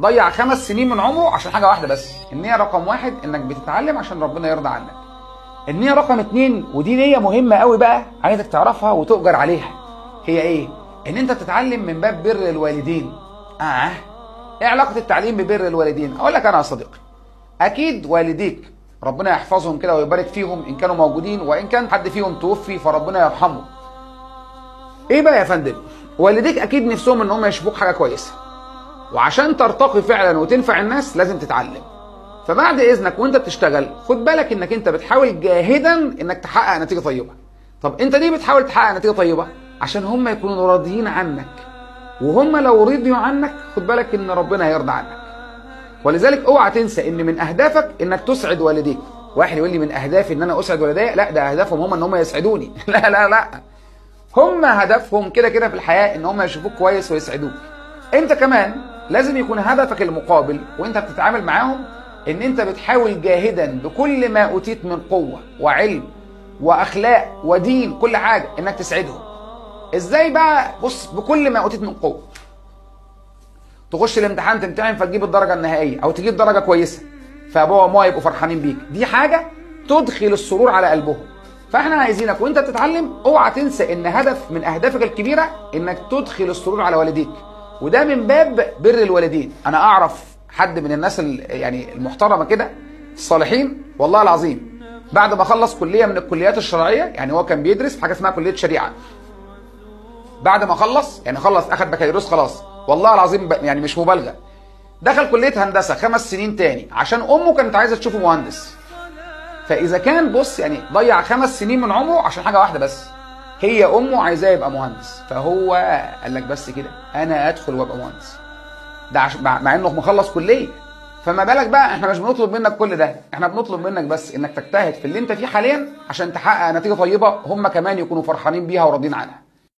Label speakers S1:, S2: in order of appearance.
S1: ضيع 5 سنين من عمره عشان حاجة واحدة بس. النية رقم 1 انك بتتعلم عشان ربنا يرضى عنك. النية رقم 2، ودي نية مهمة قوي بقى عايزك تعرفها وتؤجر عليها، هي ايه؟ ان انت بتتعلم من باب بر الوالدين. ايه علاقة التعليم ببر الوالدين؟ اقول لك انا يا صديقي، اكيد والديك ربنا يحفظهم كده ويبارك فيهم ان كانوا موجودين، وان كان حد فيهم توفي فربنا يرحمه. ايه بقى يا فندم؟ والديك اكيد نفسهم ان هم يشوفوك حاجة كويسة، وعشان ترتقي فعلا وتنفع الناس لازم تتعلم. فبعد اذنك وانت بتشتغل خد بالك انك انت بتحاول جاهدا انك تحقق نتيجة طيبة. طب انت ليه بتحاول تحقق نتيجة طيبة؟ عشان هم يكونوا راضيين عنك، وهم لو رضيوا عنك خد بالك ان ربنا هيرضى عنك. ولذلك اوعى تنسى ان من اهدافك انك تسعد والديك. واحد يقول لي من اهدافي ان انا اسعد والدي؟ لا، ده اهدافهم هم ان هم يسعدوني. لا لا لا، هم هدفهم كده كده في الحياة ان هم يشوفوك كويس ويسعدوك. انت كمان لازم يكون هدفك المقابل وانت بتتعامل معاهم ان انت بتحاول جاهدا بكل ما اوتيت من قوة وعلم واخلاق ودين، كل حاجة، انك تسعدهم. ازاي بقى؟ بص، بكل ما اوتيت من قوة. تخش الامتحان تمتحن فتجيب الدرجة النهائية او تجيب درجه كويسة، فابوها وامها يبقوا فرحانين بيك. دي حاجة تدخل السرور على قلبهم. فاحنا عايزينك وانت بتتعلم اوعى تنسى ان هدف من اهدافك الكبيرة انك تدخل السرور على والديك، وده من باب بر الوالدين. انا اعرف حد من الناس يعني المحترمة كده الصالحين، والله العظيم بعد ما خلص كليه من الكليات الشرعية، يعني هو كان بيدرس في حاجة اسمها كليه شريعة، بعد ما خلص يعني خلص اخد بكالوريوس خلاص، والله العظيم يعني مش مبالغه، دخل كليه هندسة 5 سنين تاني عشان امه كانت عايزه تشوفه مهندس. فاذا كان بص يعني ضيع 5 سنين من عمره عشان حاجة واحدة بس، هي امه عايزاه يبقى مهندس، فهو قال لك بس كده انا ادخل وابقى مهندس. ده مع انه مخلص كليه. فما بالك بقى، احنا مش بنطلب منك كل ده، احنا بنطلب منك بس انك تجتهد في اللي انت فيه حاليا عشان تحقق نتيجة طيبة هم كمان يكونوا فرحانين بيها وراضيين عنها.